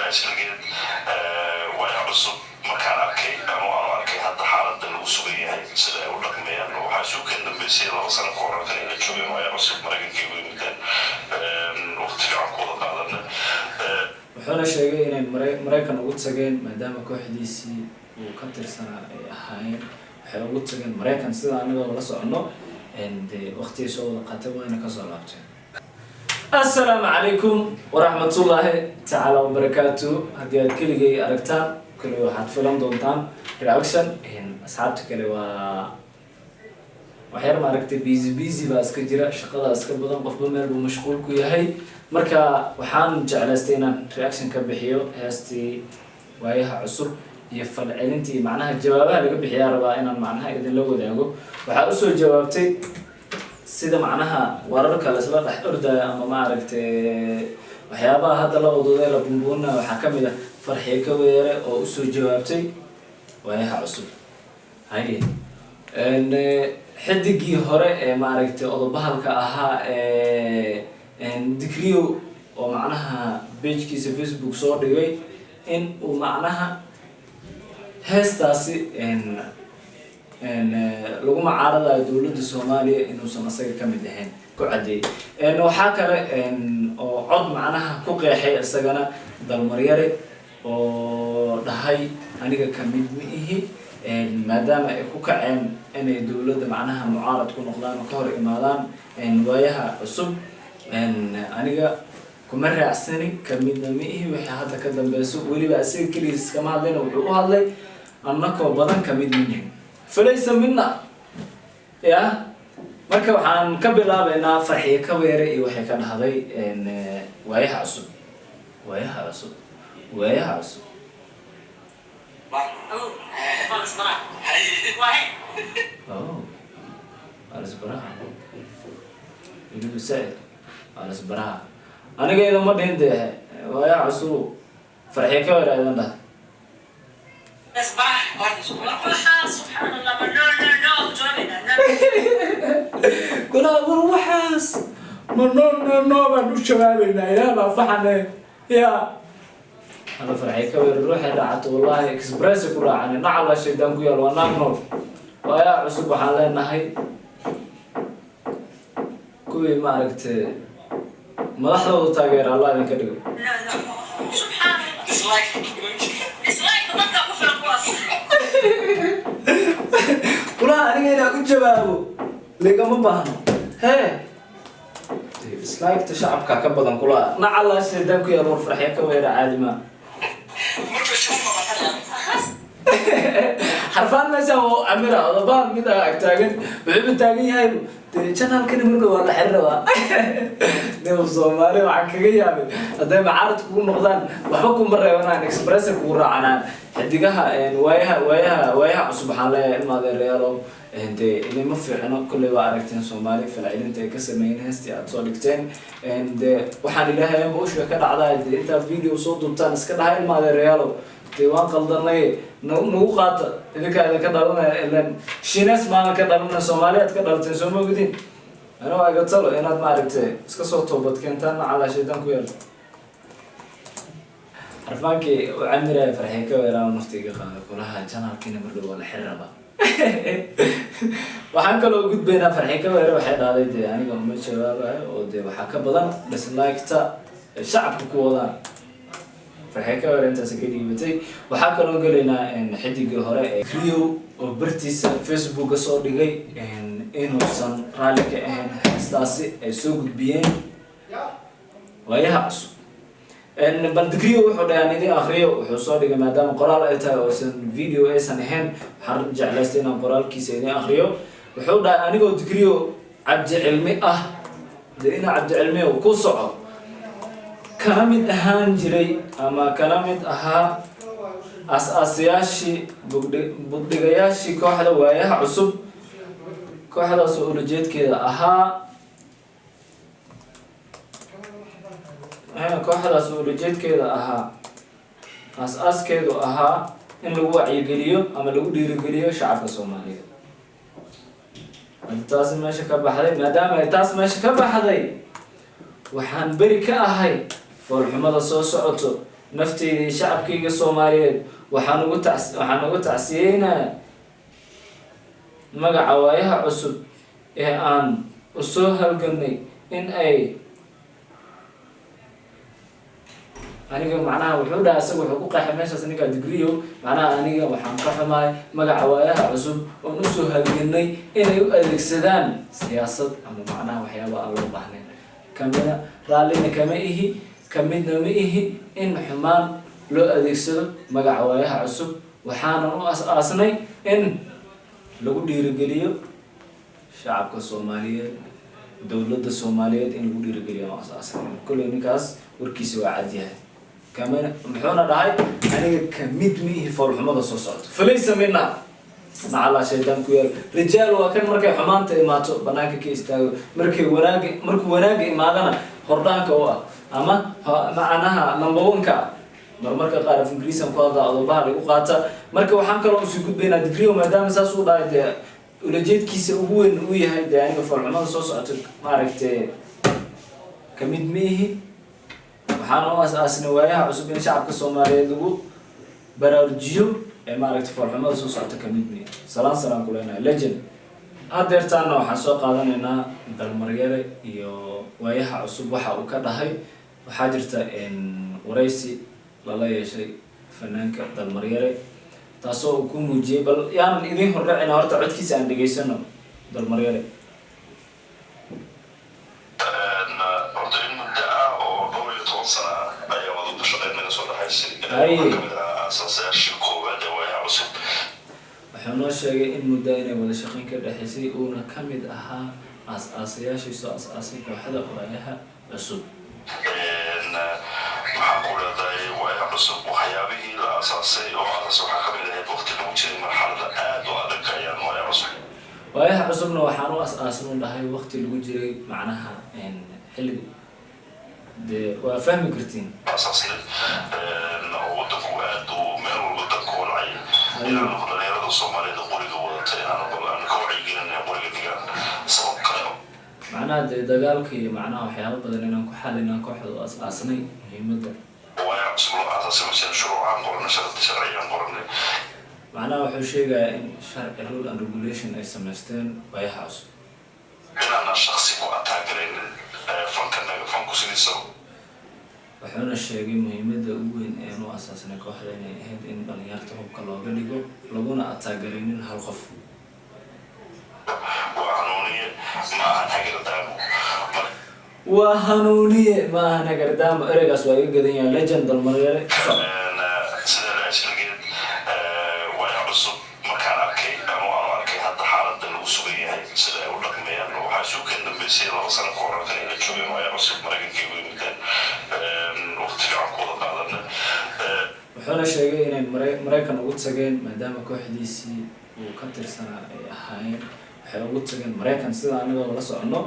Ajligeed Waayaha Cusub markaan arkay ama aanu arkay hadda xaaladda lagu sugan yahay, sida ay u dhaqmayaan, waxaa isu keen dambeysay 2 sano ka hor halkan ay la joogeen Waayaha Cusub. Maraykankii ugu yimideen, waqti fiican ku wada qaadanay. Wuxuuna sheegay inay Maraykan ugu tageen, maadaama kooxdiisii uu ka tirsanaa ay ahaayeen. Waxay ugu tageen Maraykan, sida anigoo la soconno, dee waqtigay soo wada qaatay, wayna kasoo laabteen. Assalaamu calaykum waraxmatullaahi tacaala wabarakaatu. Haddii aad keligay aragtaan kale, waxaad filan doontaan reaction. Asxaabta kale waa waxyar, maaragtay, busy busy baa iska jira, shaqada iska badan, qofba meel buu mashquul ku yahay. Marka waxaan jeclaystay inaan reaction ka bixiyo heestii Waayaha Cusub iyo falcelintii, macnaha jawaabaha laga bixiyaa rabaa inaan macnaha idinla wadaago. Waxaa usoo jawaabtay, sida macnaha wararka laisla dhex ordaya ama, maaragtay, waxyaabaha hadda la waduday, la bunbuunina, waxaa kamid ah Farxiyo Kabayare oo usoo jawaabtay Waayaha Cusub. Haye, xidigii hore ee, maaragtay, odobahalka ahaa ee Digriyo, oo macnaha page-kiisa Facebook soo dhigay in uu macnaha heestaasi lagu mucaaradayo dowladda Soomaaliya inuusan asaga kamid ahayn ku caddeeyay. Waxaa kale oo cod macnaha ku qeexay isagana Dalmaryare, oo dhahay aniga kamid ma ihi, maadaama ay ku kaceen inay dowladda macnaha mucaarad ku noqdaan oo ka hor imaadaan Waayaha Cusub. Aniga kuma raacsani, kamidna ma ihi wixii hadda ka dambeyso. Weliba isaga keligiis kama hadlayna, wuxuu u hadlay annakoo badan, kamid manihin, falaysa mina ya. Marka waxaan ka bilaabeynaa Farxiyo Kabayare iyo waxay ka dhahday Waayaha Cusub, Waayaha Cusub, Waayaha Cusub. Oh, waa Oh, waa lasbaraha weliba saaid, waa lasbaraha. Aniga idama dhihin dee Waayaha Cusub, Farxiyo Kabayare idan dhah. Waxaa, subxaan Allah, ma no no no jawaabayna no. Kulaha war waxaas ma no no no baan u jawaabeynaa? Ilaah baa faxane ya hada. Farxiyo Kabayare ruuxay raacato, wallahi express ku raacane, nacala shaydaan ku yaal, waa naag nool. Waayaha Cusub waxaan leenahay kuwii, maaragtay, madaxdooda taageera Allah idinka dhigo. No no, subxaan Allah, dislike dadka ku filan kuwaas. Kulaha aniga inaan u jawaabo ligama baahno. Hee, dislike-ta shacabka ka badan. Kulaha nacala shaydaan ku yaal. War Farxiyo Kabayare caadi maa. Xarfaan meeshaan oo amira odobaan mid ah agtaagan, wuxuuba taagan yahay dee channel-kani marka waa la xiri rabaa. Nin Soomaali waxaan kaga yaabay, hadday macaarad kugu noqdaan waxba kuma reebanaan, express kugu raacanaan. Xidigaha waayaha waayaha Waayaha Cusub waxaan leeyahay, ilma adeerayaalow, dee idinma fiicno. Kolley waa aragteen Soomaali falcelinta ay ka sameeyeen heestii aad soo dhigteen. Dee waxaan ilaahay anba usha ka dhacdaa, dee intaad video soo duubtaan iska dhaha, ilma adeerayaalow, dee waan qaldanay, nagu qaata, idinkaa idinka dhalanaya. Ilan Shiines maadan ka dhalanay, Soomaaliyaad ka dhalateen, soo ma ogdin? Ana waa iga talo inaad, maaragtay, iska soo toobad keentaan. Macalaa shaydaan ku yaal. Xarfaankii u camiraya Farxiyo Kabayare nafta iga qaada. Kulaha channel-kiina mar dhow waa la xiri rabaa. Waxaan kaloo gudbaynaa Farxiyo Kabayare waxay dhahday dee aniga uma jawaabayo, oo dee waxaa ka badan dislike-ta shacabka ku wadaan. Farxiyo Kabayare intaasi ka dhiibatay. Waxaa kaloo gelaynaa xidigii hore ee Rio, oo bartiisa Facebooka soo dhigay inuusan raalli ka ahayn heestaasi ay soo gudbiyeen Waayaha Cusub. Bal Digriyo wuxuu dhahay aan idin akriyo. Wuxuu soo dhigay, maadaama qoraal ay tahay oosan video aysan ahayn, waxaan jeclaystay inaan qoraalkiisa idin akriyo. Wuxuu dhahay, anigoo Digriyo Cabdi Cilmi ah, dee ina Cabdi Cilmi ku soco, kana mid ahaan jiray ama kana mid ahaa as-aasayaashii buddhigayaashii kooxda Waayaha Cusub, kooxdaas oo ulajeedkeeda ahaa, aas-aaskeedu ahaa in lagu wacyigeliyo ama lagu dhiirigeliyo shacabka Soomaaliyeed. Hadda taasi meesha ka baxday, maadaama ay taas meesha ka baxday, waxaan beri ka ahay foolxumada soo socoto. Nafteyda iyo shacabkayga Soomaaliyeed waxaan ugu tacsiyeynayaa magaca Waayaha Cusub ee aan usoo halgamnay in ay aniga. Macnaha wuxuu dhahay, isaga wuxuu ku qeexay meeshaas ninkaa Digriyo, macnaha aniga waxaan ka xumahay magaca Waayaha Cusub oon usoo halganay inay u adeegsadaan siyaasad ama macnaha waxyaaba aan loo baahnayn. Kamida raallina kama ihi, kamidna ma ihi in xumaan loo adeegsado magaca Waayaha Cusub. Waxaanan u as-aasnay in lagu dhiirigeliyo shacabka Soomaaliyeed, dowladda Soomaaliyeed in lagu dhiirigeliyo aan as-aasnay. Kolley ninkaas warkiisa waa cad yahay. Kamana muxuuna dhahay, aniga kamid ma ihi foolxumada soo socoto. Falaysa mina, macalaa shaydaan ku yaal. Rijaal waa kan markay xumaanta imaato banaanka ka istaago, markay wanaaga, markuu wanaaga imaadana hordhaanka u ah ama macnaha number one ka ah. Marmarka qaar af Ingiriisan ku hadla, adobaha lagu qaata. Marka waxaan kaloo usii gudbaynaa Digriyo, maadaama saas uu dhahay, dee ulajeedkiisa ugu weyn uu yahay dee aniga foolxumada soo socoto maaragtay kamid ma ihi. Waxaana u as-aasnay Waayaha Cusub in shacabka Soomaaliyeed lagu baraarujiyo ee maaragtay foolxumada soo socota kamid ma ihi. Salaan salaan ku leenahay legend. Haddeertaana waxaan soo qaadanaynaa Dalmaryare iyo Waayaha Cusub waxa uu ka dhahay. Waxaa jirta waraysi lala yeeshay fanaanka Dalmaryare, taasoo uu ku muujiyey. Bal yaanan idiin hordhacina, horta codkiisa aan dhegaysano Dalmaryare. Horta in muddo ah oo dhowr iyo toban sano ah ayaa wada shaqeyn naga soo dhexaysay. Ay. Waxaa kamid ahaa aasaasayaashii koowaad ee Waayaha Cusub. Wuxuu noo sheegay in muddo inay wada shaqeyn ka dhexaysay, uuna ka mid ahaa aas-aasayaashii soo as-aasay kooxda Waayaha Cusub. Maxaan ku leedahay, Waayaha Cusub waxyaabihii la aasaasay oo aasaasay waxaa kamid ahayd waqti lagu jiray marxalada aad u adag ayaan Waayaha Cusub Waayaha Cusubna waxaan u as-aasnu dhahay waqti lagu jiray macnaha xilliga, dee waa fahmi kartiin. Aasaasnay oo wadanku aad uu meel walba dabka holcay, inaanu dhalinyarada Soomaaliyeed qoriga wadata inaanu bal aan ka wacyigelinay qoriga dhigaan sabab kale. Macnaha dee dagaalka iyo macnaha waxyaabo badan inaan ku xalinaan kooxda u as-aasnay muhiimadda. Waayaha Cusub loo aasaasay masala shuruucaan qoranay, sharci sharciyaan qoranay. Macnaha wuxuu sheegayaa in sharci, rule and regulation ay samaysteen Waayaha Cusub. Inaana shaksi ku ataagaraynin fankanaga, fanku sidiisa. Wuxuuna sheegay muhiimadda ugu weyn ee u asaasnay kooxda inay ahayd in dhalinyarta hubka looga dhigo, laguna ataagaraynin hal qof. Waa Hanuuniye, ma ahan hagardaamo. Waa Hanuuniye, ma ahan hagardaamo. Ereygaas waa iga gadan yahay, legend Dalmaryare. Sida la ajligeed, Waayaha Cusub markaan arkay ama aanu arkay hadda xaaladda lagu sugan yahay, sida ay u dhaqmayaan, waxaa isu keen dambeysay 2 sano ka hor halkan ay la joogeen Waayaha Cusub, Maraykankay u yimideen, waqti fiican ku wada qaadanay. Wuxuuna sheegay inay Maraykan ugu tageen, maadaama kooxdiisii uu ka tirsanaa ay ahaayeen, waxay ugu tageen Maraykan sida anigoo la soconno,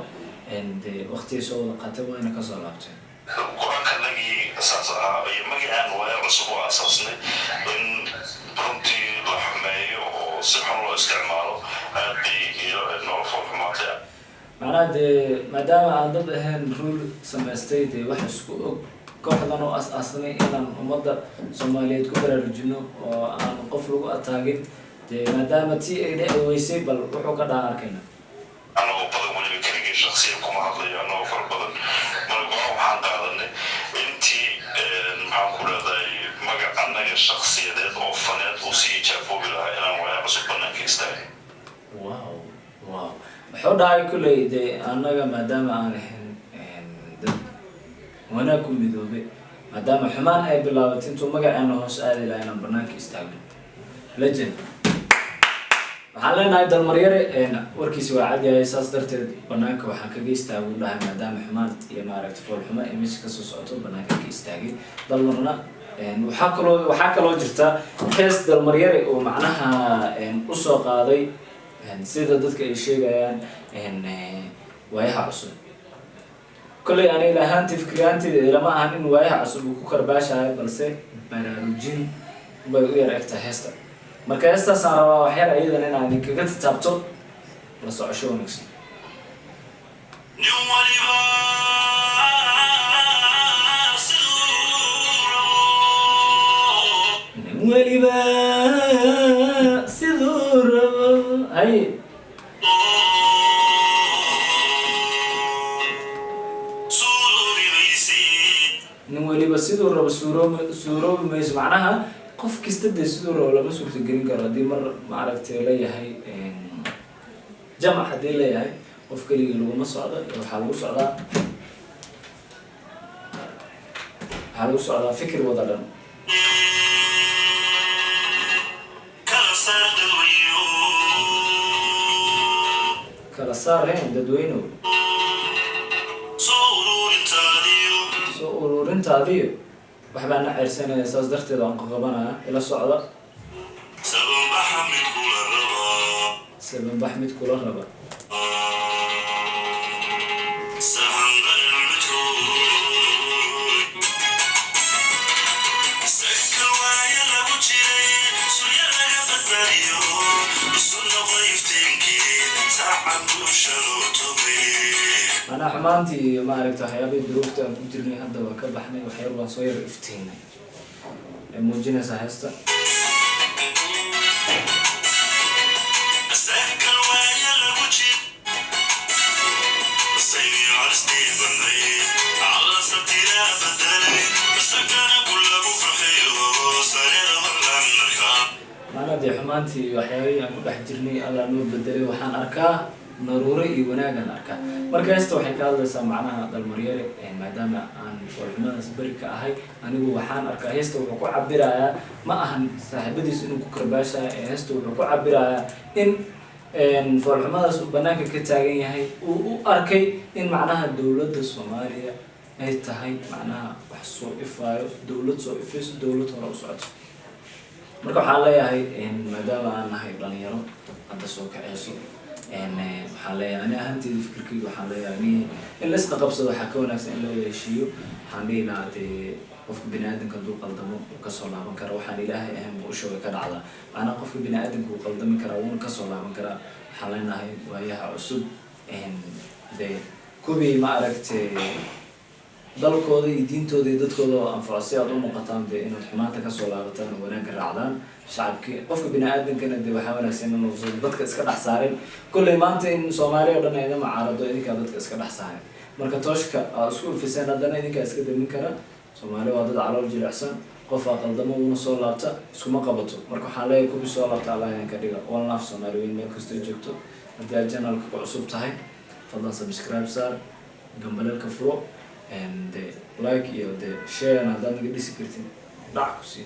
dee waqtigay soo wada qaateen wayna kasoo laabteen. Go-aanka nagii saas ahaa iyo magacaan Waaya Cusub oo aasaasnay in runtii la xumeeyo oo si xun loo isticmaalo aad bay iyo noola fool xumaatay. Macnaha dee maadaama aan dad ahayn rule samaystay, dee wax isku og kooxdan oo as-aasnay inaan ummadda Soomaaliyeed ku baraarujino oo aan qof lagu ataagin, dee maadaama tii ay dhici weysay, bal wuxuu ka dhaha arkayna. Anagoo badan weliba, keligii shaksiya kuma hadlayo, anagoo fara badan. Marka go-aan waxaan qaadanay intii, maxaan ku leedahay, magac annaga shaksiyadeed oo faneed uu sii ijaafoobi lahaa inaan Waaya Cusub banaanka istaagin. Wow, wuxuu dhahay kulley dee annaga maadaama aan ahayn dad wanaag ku midoobay, maadaama xumaan ay bilaabatay, intuu magaceena hoos aadi lahaa inaan banaanka istaagno. Legend waxaan leenahay Dalmaryare, warkiisi waa cad yahay. Saas darteed banaanka waxaan kaga istaagu dhahay, maadaama xumaan iyo maaragtay foolxumo ay meesha kasoo socoto, banaanka ka istaagay Dalmarna. Waxaa kaloo jirta hees Dalmaryare oo macnaha usoo qaaday, sida dadka ay sheegayaan, Waayaha Cusub. Kolley aniga ahaantii, fikriyaanteyda ilama ahan in Waayaha Cusub uu ku karbaashayo, balse baraarujin bay u yar egtahay heesta. Marka heestaasaan rabaa waxyar iyadan inaan idinkaga titaabto. La socosho wanaagsan. Nin waliba siduu rabo. Weliba siduu rabo hay. Nin weliba siduu rabo suuroobi mayso. Macnaha qof kasta dee siduu rabo lama suurtagelin karo. Haddii mar maaragtay leeyahay jamac, haddii leeyahay qof keligii laguma socdo. Waxaa lagu socdaa fikir wada dhan. Kala saar heen dadweynow, soo ururintaadiyo waxbaa na ceyrsanaya, saas darteed aan qaqabanaya ila socda. Sabanbax mid kula raba. Manaa xumaantii iyo maaragta waxyaabihii duruufta aan ku jirnay hadda waa ka baxnay, waxyar baan soo yar iftiinay ay muujinaysaa heesta. Macnaa dee xumaantii iyo waxyaabihii aan ku dhex jirnay Allah noo bedelay, waxaan arkaa naruuro iyo wanaagaan arkaa. Marka heesta waxay ka hadlaysaa macnaha Dalmaryare, maadaama aan foolxumadaas beri ka ahay anigu waxaan arkaa. Heesta wuxuu ku cabirayaa, ma ahan saaxiibadiis inuu ku karbaashayo, ee heesta wuxuu ku cabirayaa in foolxumadaas uu banaanka ka taagan yahay, uu u arkay in macnaha dowladda Soomaaliya ay tahay macnaha wax soo ifaayo, dowlad soo ifayso, dowlad hore u socoto. Marka waxaan leeyahay, maadaama aan nahay dhalinyaro hadda soo kaceyso, waxaan leeyahay ani ahaanteyda fikirkeyga waxaan leeyahay in la isqa qabsado waxaa ka wanaagsan in la wada heshiiyo. Waxaan dhihi lahaa dee qofka bini aadamka hadduu qaldamo wuu kasoo laaban karaa, waxaan Ilaahay ahayn ba usha way ka dhacdaa. Macnaha qofka bini aadamka wuu qaldami karaa, wuuna kasoo laaban karaa. Waxaan leenahay waayaha cusub dee kuwii ma aragtay dalkooda iyo diintooda iyo dadkooda oo anfaco si aad u noqotaan, dee inaad xumaanta kasoo laabataan oo wanaagga raacdaan shacabkii. Qofka bini aadamkana dee waxaa wanaagsan inuusan dadka iska dhex saarin. Kolley maanta in Soomaaliya o dhan ay idin mucaarado, idinkaa dadka iska dhex saarin. Marka tooshka aad isku ifiseen haddana idinkaa iska damin kara. Soomaali waa dad calool jilicsan, qofaa qaldamo uuna soo laabta iskuma qabato. Marka waxaan leeyahay kuwii soo laabta Allah idinka dhiga. One love, Soomaali weyn meel kastoo joogto. Haddii aad channelka ku cusub tahay, fadlan subscribe saar, gambaleelka furo, de like iyo de share haddaad naga dhisi kartid dhac ku sii.